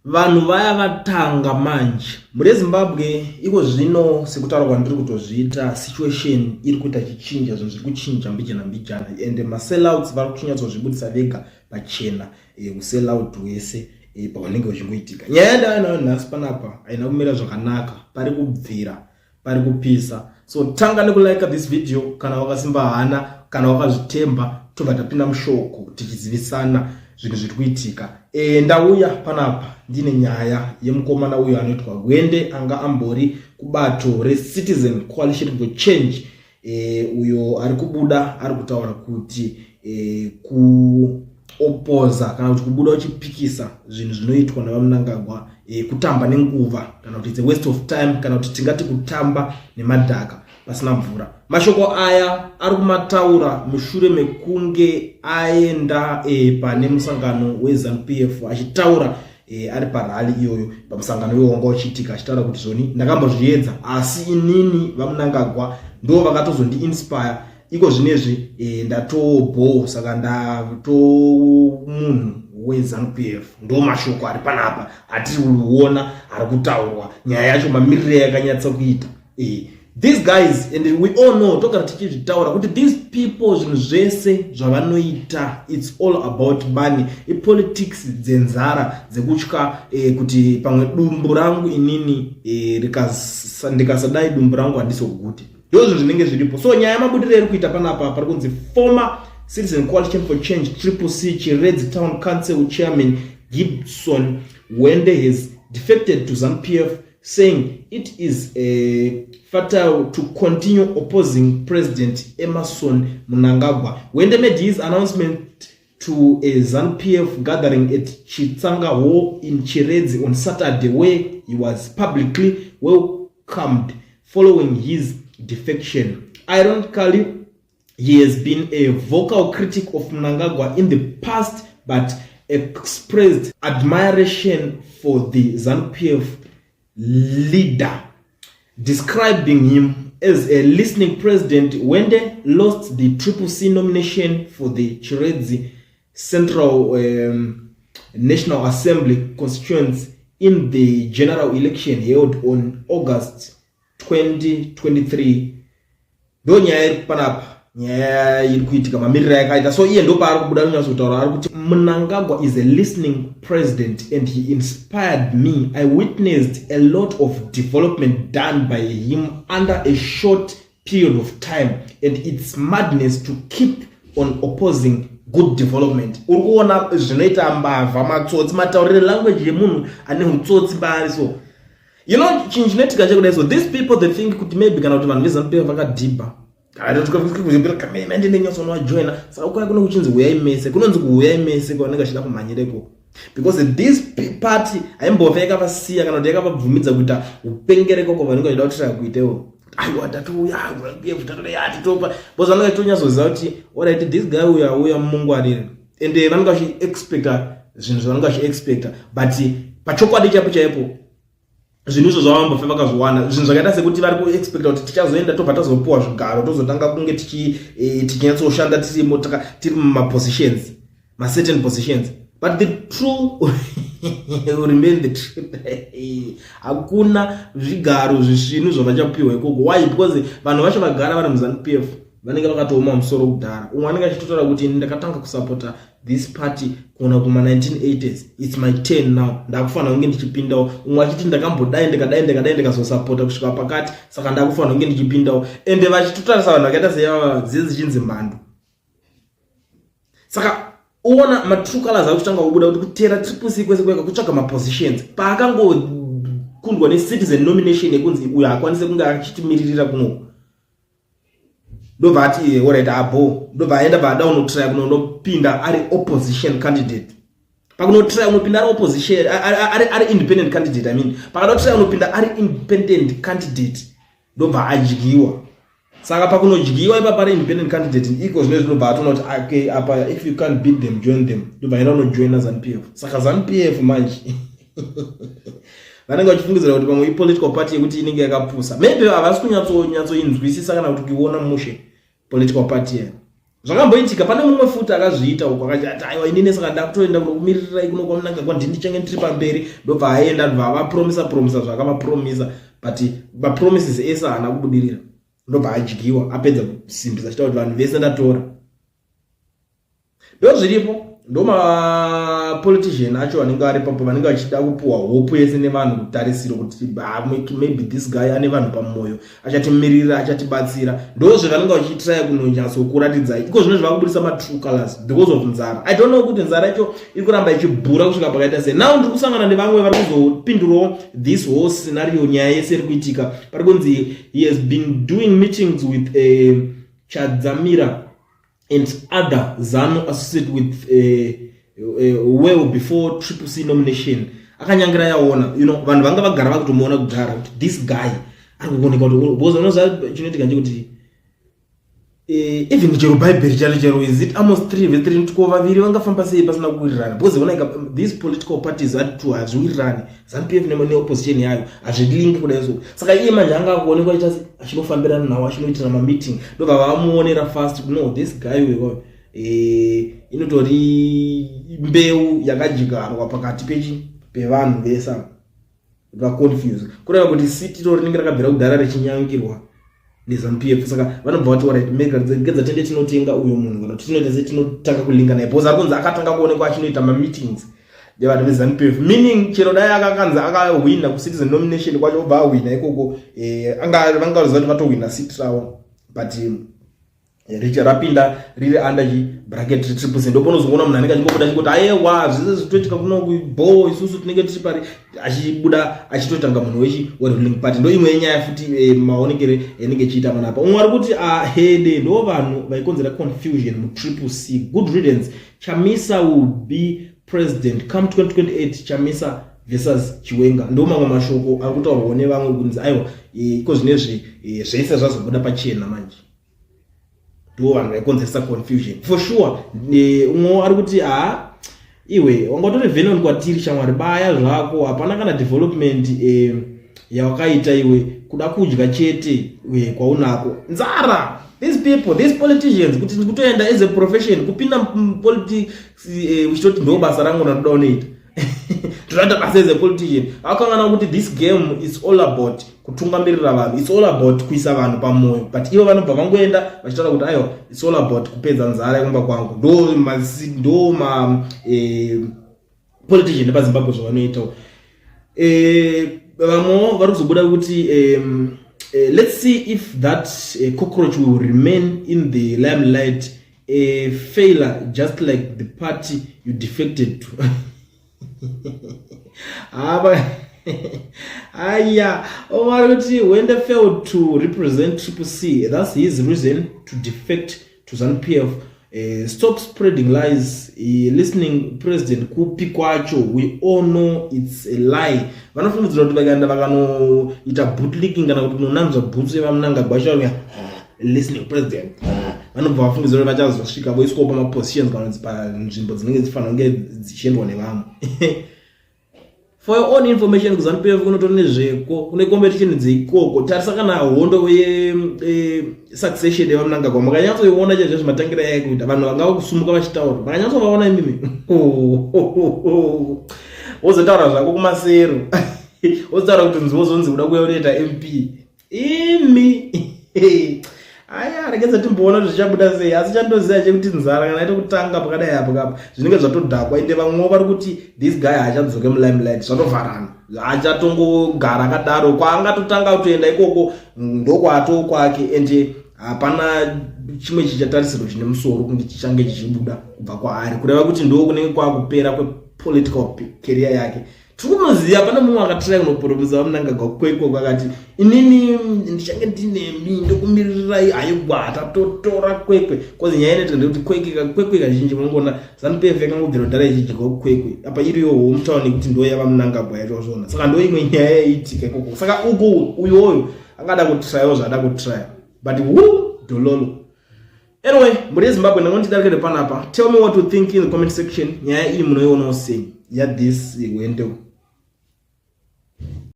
Vanhu vaya vatanga manje mhuri yeZimbabwe iko zvino, sekutaura kwandiri kutozviita, situation iri kuita chichinja, zvinhu zviri kuchinja mbijana mbijana, and masellouts vari kuchinyatsozvibudisa vega pachena, usellout hwese paunenge uchingoitika. Nyaya yandava nayo nhasi panapa haina kumira zvakanaka, pari kubvira, pari kupisa. So tanga nekulike this video kana wakasimba hana, kana wakazvitemba, tobva tapinda mushoko tichizivisana zvinhu zviri kuitika. Ndauya panapa ndine nyaya yemukomana uyo anoitwa Hwende, anga ambori kubato reCitizen Coalition for Change, uyo ari kubuda ari kutaura kuti kuopoza kana kuti kubuda uchipikisa zvinhu zvinoitwa naVaMnangagwa kutamba nenguva, kana kuti it's a waste of time, kana kuti tingati kutamba nemadhaka pasina mvura. Mashoko aya ari kumataura mushure mekunge aenda pane musangano weZANU PF, achitaura ari parally iyoyo, pamusangano iwoyo wanga uchiitika, achitaura kuti zvoni ndakambozviedza, asi inini VaMnangagwa ndo vakatozondiinspire. Iko zvinezvi ndatobho, saka ndato munhu weZANU PF. Ndo mashoko ari panapa atiri kuona ari kutaurwa, nyaya yacho mamiriro yakanyatsa kuita. These guys, and we all know, togara tichizvitaura kuti these people, zvinhu zvese zvavanoita, it's all about money, ipolitics dzenzara, dzekutya kuti pamwe dumbu rangu inini ndikasadai dumbu rangu handizoguti. Ndo zvinhu zvinenge zviripo. So nyaya yamabudiro iri kuita panapa, pari kunzi former Citizen Coalition for Change, Triple C, Chiredzi Town Council chairman Gibson Hwende has defected to ZANU PF, saying it is fatal to continue opposing President Emmerson Mnangagwa. Hwende made his announcement to a ZANU-PF gathering at Chitsanga Hall in Chiredzi on Saturday, where he was publicly welcomed following his defection. Ironically, he has been a vocal critic of Mnangagwa in the past, but expressed admiration for the ZANU-PF leader, describing him as a listening president. Hwende lost the Triple C nomination for the Chiredzi Central National Assembly constituency in the general election held on August 2023. Ndo nyaya iri panapa, nyaya iri kuitika, mamiriro yakaita. So iye ndo paari kubuda kunyatsotaura, ari kuti Mnangagwa is a listening president and he inspired me. I witnessed a lot of development done by him under a short period of time, and it's madness to keep on opposing good development. Uri kuona zvinoita mbavha, matsotsi, mataurire, language yemunhu ane utsotsi baari. So chinhu chinoitika chekudai, so these people, they think kuti maybe kana kuti vanhu veZANU PF vakadhibha ndinenyatsonwajoina. Saka kuya kuno kuchinzi huyai mese, kunonzi kuhuyai mese kwavanenge vachida kumhanyireko, because this party haimbofa yakavasiya kana kuti yakavabvumidza kuita upengereko kwavanenge vachida kutiraya kuitewo. Aiwa, tatouya tatopa, because vanenge vachitonyatsoziva kuti alright, this guy uyu auya, mumungwarire. Ende vanenge vachiexpecta zvinhu zvavanenge vachiexpecta, but pachokwadi chaipo chaipo zvinhu izvo zvavambofe vakazviwana. Zvinhu zvakaita sekuti vari kuexpecta kuti tichazoenda, tobva tazopiwa zvigaro, tozotanga kunge tichinyatsoshanda tirimo, tiri mumapositions, macertain positions, but the true remain the truth. Hakuna zvigaro zvisvinu zvavachapiwa ikoko. Why? Because vanhu vacho vagara vari muZANU PF vanenge vakatooma musoro kudhara. Umwe anenge achitotaura kuti ndakatanga kusapota this party kuna kuma-1980s, it's my turn now, ndakufanira kunge ndichipindawo. Umwe achiti ndakambodai, ndikadai, ndikadai, ndikazosapota kusvika pakati, saka ndakufanira kunge ndichipindawo. Ende vachitotarisa vanhu vakaita seivava dziye dzichinzi mhando. Saka uona matrue colors akutanga kubuda, kuti kutera Triple C kwese kwega kutsvaga mapositions. Paakangokundwa necitizen nomination yekunzi uyo akwanise kunge achitimiririra kunoku, ndobva ati alright, abo ndobva aenda, bva ada unotraya kunonopinda ari opposition candidate. Pakunotraya unopinda ari opposition, ari independent candidate, I mean, pakanotraya unopinda ari independent candidate, ndobva adyiwa. Saka pakunodyiwa ipapa ari independent candidate, iko zvino zvinobva atoona kuti okay, apa if you can't beat them, join them. Ndobva aenda unojoina ZANU PF. Saka ZANU PF manje vanenge vachifungidzira kuti pamwe ipolitical party yekuti inenge yakapusa, maybe havasi kunyatsonyatsoinzwisisa kana kuti kuiona mushe political party yayo. Zvakamboitika pane mumwe futi akazviita uko, akati, "Aiwa, inini saka ndakutoenda kunokumirirai kuno kwaMnangagwa, ndini ndichange ndiri pamberi." Ndobva aenda, ndobva avapromisa promisa zvaakavapromisa, but mapromises ese haana kubudirira. Ndobva adyiwa, apedza kusimbisa achita kuti vanhu vese ndatora. Ndo zviripo, ndo mapolitician acho vanenge vari papo, vanenge vachida kupuwa hope yese nevanhu, kutarisiro kuti maybe this guy ane vanhu pamwoyo, achatimirira, achatibatsira. Ndo zvavanenge vachitraya kunonyatsokuratidzai iko zvino zvava kubudisa matrue colors because of nzara. I don't know kuti nzara yacho iri kuramba ichibhura kusvika pakaita sei. Now ndiri kusangana nevamwe vari kuzopindurawo this whole scenario, nyaya yese iri kuitika. Pari kunzi he has been doing meetings with Chadzamira and other ZANU associated with well before Triple C nomination. Akanyangira yaona, vanhu vanga vagara vakutomuona kudhara kuti this guy ari kuoneka kuti, because unoziva chinoitika ndechekuti even chero Bhaibheri charo chero, is it Amos 3 verse 3, ko vaviri vangafamba sei pasina kuwirirana? Because onaika, these political parties ari two hazviwirirani, ZANU PF neopposition yayo hazvilingi kudai. So saka iye manje anga akuonekwa aita achinofambirana nawo, achinoitira mameeting, ndobva vamuonera fast, no, this guy uyo inotori mbeu yakadyarwa pakati pechi pevanhu vese vaconfuse, kureva kuti seat iro rinenge rakabvira kudhara richinyangirwa neZANU PF. Saka vanobva vati, "Alright, gedza tende tinotenga uyo munhu," kana kuti tinoita se tinotanga kulinga naye, because ari kunzi akatanga kuonekwa achinoita mameetings nevanhu veZANU PF, meaning chero dai akakanzi akahwina kucitizen nomination kwacho, obva ahwina ikoko, vanga vaziva kuti vatohwina seat ravo, but richa rapinda riri under chi bracket Triple C. Ndoponozoona munhu anenge achingobuda achingoti, "Ayewa, zvese zvitoitika kuno bo, isusu tinenge tiri pari," achibuda achitotanga munhu wechi weruling party. Ndo imwe yenyaya futi maonekere inenge ichiita panapa. Umwe ari kuti ahede, ndo vanhu vaikonzera confusion muTriple C. Good riddance. Chamisa will be president come 2028. Chamisa versus Chiwenga. Ndo mamwe mashoko ari kutaurwawo nevamwe kunzi aiwa, iko zvinezvi zvese zvazobuda pachena manje, ndo vanhu vaikonzeresa confusion for sure. Umwe ari kuti, "Ha, iwe wangatori venon kwatiri shamwari, baya zvako, hapana kana development yawakaita iwe, kuda kudya chete kwaunako nzara." These people, these politicians, kuti kutoenda as a profession, kupinda politics uchitoti ndo basa rangu randoda unoita, totoita basa as a politician, akangana kuti this game is all about kutungamirira vanhu, it's all about kuisa vanhu pamwoyo, but ivo vanobva vangoenda vachitaura kuti aiwa, it's all about kupedza nzara yekumba kwangu. Ndo ma politician epaZimbabwe zvavanoitawo. Vamwewo vari kuzobuda kuti let's see if that cockroach will remain in the limelight, a failure just like the party you defected to. Aba aya omari kuti Wende failed to represent Triple C, that's his reason to defect to ZANU PF. Stop spreading lies. Listening president kupi kwacho? We all know it's a lie. Vanofungidzira kuti vakaenda vakanoita bootlicking kana kuti kunonanzva bhutsu yevaMnangagwa, listening president, vanobva vafungidzira kuti vachazosvika voiswawo pamapositions kana kuti panzvimbo dzinenge dzifanira kunge dzichiendwa nevamwe. For your own information, kuZANU PF kunotori nezveko, kune competition dzeikoko. Tarisa kana hondo yesuccession yevaMnangagwa, makanyatsoiona chaizvo matangira yaikuita, vanhu vanga kusumuka vachitaura, makanyatsovaona imimi. Wozotaura zvako kumasero, wozotaura kuti nzi wozonzi kuda kuuya unoita MP imi. Aya, regedza timboona kuti zvichabuda sei, asi chandoziva chekuti nzara kana ita kutanga pakadai apo kapo, zvinenge zvatodhakwa. Ende vamwewo vari kuti this guy haachadzoke mulimelight, zvatovharana, haachatongogara akadaro. Kwaangatotanga kutoenda ikoko ndokwato kwake, ende hapana chimwe chichatarisirwa chine musoro kunge chichange chichibuda kubva kwaari, kureva kuti ndo kunenge kwakupera kwepolitical career yake. Tiri kunoziva pane mumwe akatirai kunopromisa vaMnangagwa kwekoko, akati, "Inini ndichange ndinemi, ndokumirirai." Haigwa, tatotora Kwekwe, cause nyaya inoita ndekuti Kwekwe, Kwekwe kazhinji munongoona ZANU PF yakangobvira kudhara ichidyiwa Kwekwe, apa iriyo hometown yekuti ndo yavaMnangagwa yacho zvona. Saka ndo imwe nyaya yaiitika ikoko. Saka uko uyoyo angada kutrayawo zvaada kutraya, but hu dololo. Anyway, mhuri yeZimbabwe, ndangoti panapa. Tell me what you think in the comment section. Nyaya iyi munoionawo sei yathis Wende?